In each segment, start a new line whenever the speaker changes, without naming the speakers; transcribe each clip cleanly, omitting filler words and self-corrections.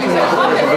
Ja.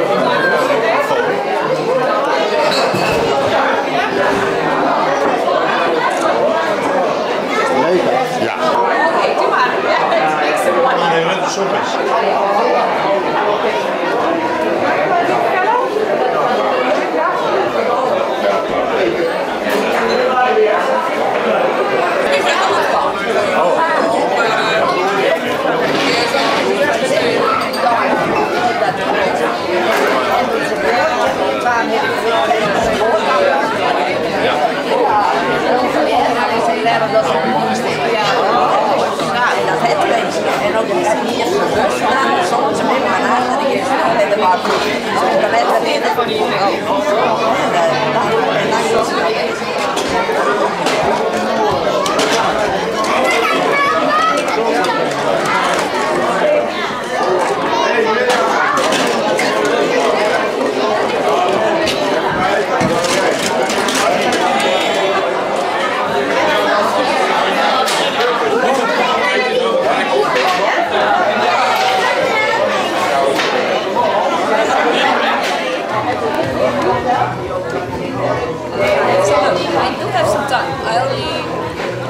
I do have some time. I only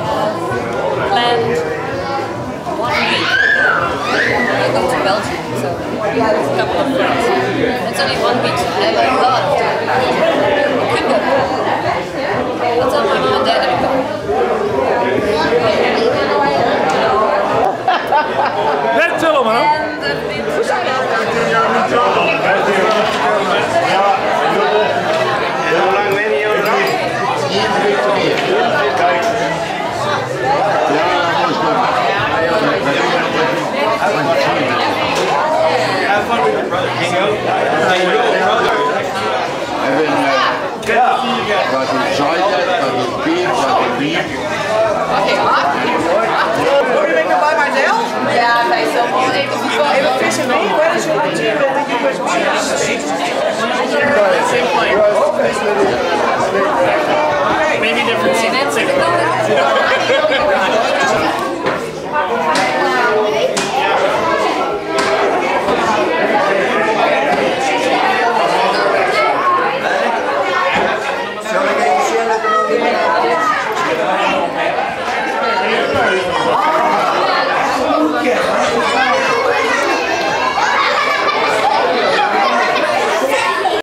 have planned 1 week. I go to Belgium, so with a couple of friends. It's only 1 week, so I have a lot of time. I could go. I'll tell my mom and dad I'm going.
Net zullen man.
And I've been to
Hoe lang ben je al?
Kijk. Ja, dat is goed.
Have fun with your brother. Hang out. Hang out, brother.
En ben, wat is Zijde, wat is Piet, wat is Bier.
Wil je make by myself?
Ja, wij zelf even
Even vissen mee. Where is your team with the USB?
Same plane. Maybe different seats. Same plane.